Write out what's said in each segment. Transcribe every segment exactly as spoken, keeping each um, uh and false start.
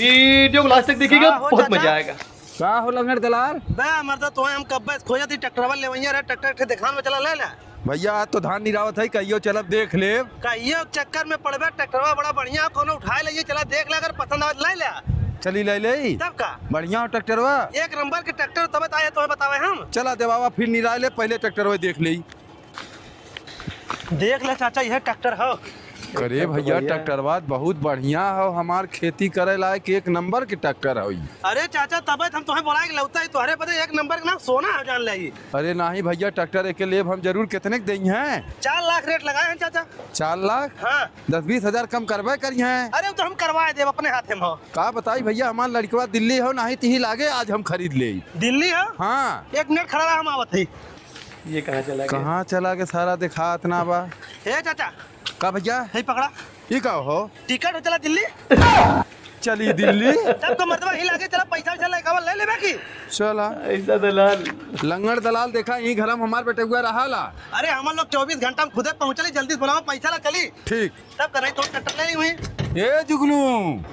वीडियो को लास्ट तक देखिएगा, का हो बहुत चाचा? मजा आएगा। का हो लंगड़ दलाल? बे मर्दा, तोहे हम कब्बे से खोजत ही, ट्रैक्टरवा लेवइया रहे, ट्रैक्टर के देखान में चला ले ले। भइया, आज तो धान निरावत है, कहियो चलब देख लेब। कहियो चक्कर में पड़बे, ट्रैक्टरवा बड़ा बढ़िया, कौनो उठाए लइए, चला देख ले, अगर पसंद आवे तो ले ले। चली ले ले। तब का? बढ़िया हो ट्रैक्टरवा। एक नंबर के ट्रैक्टर, तबे तो आए तोहे बतावे हम। चला देवावा, फिर निराए ले, पहले ट्रैक्टरवा देख ले। देख ले चाचा, यह ट्रैक्टर हो। अरे एकदम भइया, बढ़िया। ट्रैक्टरवा बहुत बढ़िया हो, हमार खेती करे लायक एक नंबर के ट्रैक्टर हो ई। अरे चाचा, तबे तो हम तोहे बोलाए के लौता ही, तोहरे बदे एक नंबर के नाम सोना है, जान ले। अरे नाही भइया, ट्रैक्टर एके लेब हम जरूर। कितने के देई हैं? चार लाख रेट लगाए हैं चाचा। चार लाख? हाँ। दस बीस हजार कम करबे करी हैं। अरे, वो तो हम करवाए देब अपने हाथे में हो। का बताई भइया, हमार लड़कवा दिल्ली हो, नाही तिही लागे आज हम खरीद ले। दिल्ली हो? हाँ। एक मिनट खड़ा रहा, हम आवत ही। ये कहाँ चला गया? कहाँ चला गया, सारा देखात ना बा। ए चाचा। का भइया? हे पकड़ा। ये का हो? टिकट हो, चला दिल्ली। चली दिल्ली। तब तो मर्दवा ही लागे, चला पैसा वैसा लेके आवा, ले लेबे की। चला। ऐसा दलाल। लंगड़ दलाल देखा, ई घर में हमार बेटउआ रहाला। अरे हमन लोग चउबीस घंटा में खुदे पहुँचली, जल्दी से बोलावा, पैसा ला चली। ठीक। तब का नहीं तो ट्रैक्टर ले ली हुई। ए जुगनू,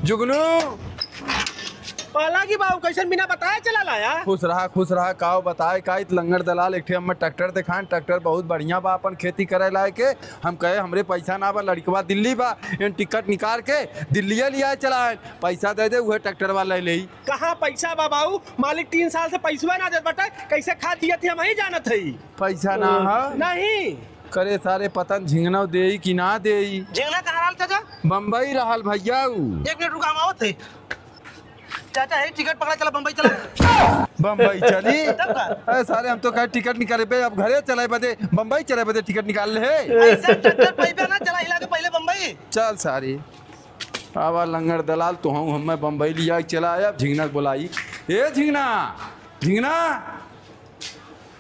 जुगनू। पहला की बाबू कैसन बिना बताए चला लाया? खुश रहा, खुश रहा। काव बताए का, इत लंगड़ दलाल एक ठे हमें ट्रैक्टर देखाएन, ट्रैक्टर बहुत बढ़िया बा अपन खेती करे लायक के। हम कहे हमरे पैसा ना बा, लड़कवा दिल्ली बा, इन टिकट निकाल के दिल्लिये लियाए चला आएन, पैसा दे दे, उहे ट्रैक्टरवा ले लेई। कहाँ पैसा बा बाबू? मालिक तीन साल से पैसवा ना देत बाटे, कैसे खाद दियत ही हम ही जानत हई। पैसा ना ह? नहीं। करे सारे पतन झिंगनव देई कि ना देई। झिंगना कहाँ रहल चाचा? बम्बई रहल भइया ऊ। एक मिनट रुका, हम आवत है। चाचा, हे टिकट पकड़ा, चला बम्बई चला। बम्बई चली? तब का? अरे सारे, हम तो कहे टिकट निकाले बे, अब घरे चले बदे, बम्बई चले बदे टिकट निकाल ले। ऐसा ट्रैक्टर पैबे ना, चला हिला के पहले बम्बई। चल सारे। आवा लंगड़ दलाल, तोहूँ हमें बम्बई लिया के चला आया, अब झिंगना के बोलाई। ए झिंगना, झिंगना।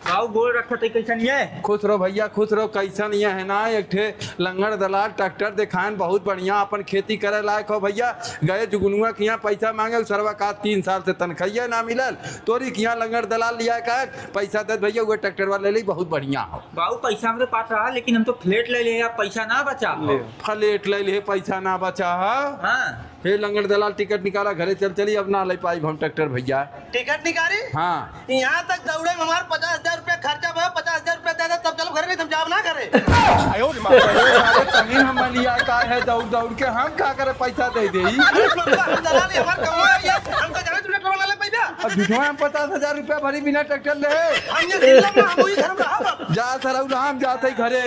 बाऊ गोड़ रखत है, कैसन ये? खुश रहो भइया, खुश रहो। कैसन ये है ना, एक ठे लंगड़ दलाल ट्रैक्टर देखाएन, बहुत बढ़िया, अपन खेती करे लायक हो भइया। गए जुगनुआ के यहाँ पैसा मांगे, उ सरवा का तीन साल से तनखइया ना मिलल, तोरी के यहाँ लंगड़ दलाल लिया का पैसा दे भइया, उहे ट्रैक्टरवा ले ली, बहुत बढ़िया हो। बाऊ पैसा हमरे पास रहा, लेकिन हम तो फ्लैट ले ले, अब पैसा ना बचा हो। ले। फ्लैट ले ले, पैसा ना बचा हो। हाँ। हे लंगड़ दलाल, टिकट निकाला, घरे चल चली, अब ना ले पाई हम ट्रैक्टर भइया। टिकट निकाली? हाँ। यहाँ तक दौड़े में हमार पचास हजार रुपया खर्चा भा, पचास हजार रुपया दे दे, तब चलो घरे, नहीं तो हम जाब ना घरे। अरे सारे, कहीं हम लिया का है, दौड़ दौड़ के हम का करे, पैसा दे दे। अरे बाबा, हम दलाल ही, हमार कमाई है, हम तो जाने तुमने कौन ले पैसा। अब झूठवा हम पचास हजार रुपया भरी बिना ट्रैक्टर ले। हम ये सिल्ला में हम वही घर में रहब। जा सरऊ, हम जाते घरे।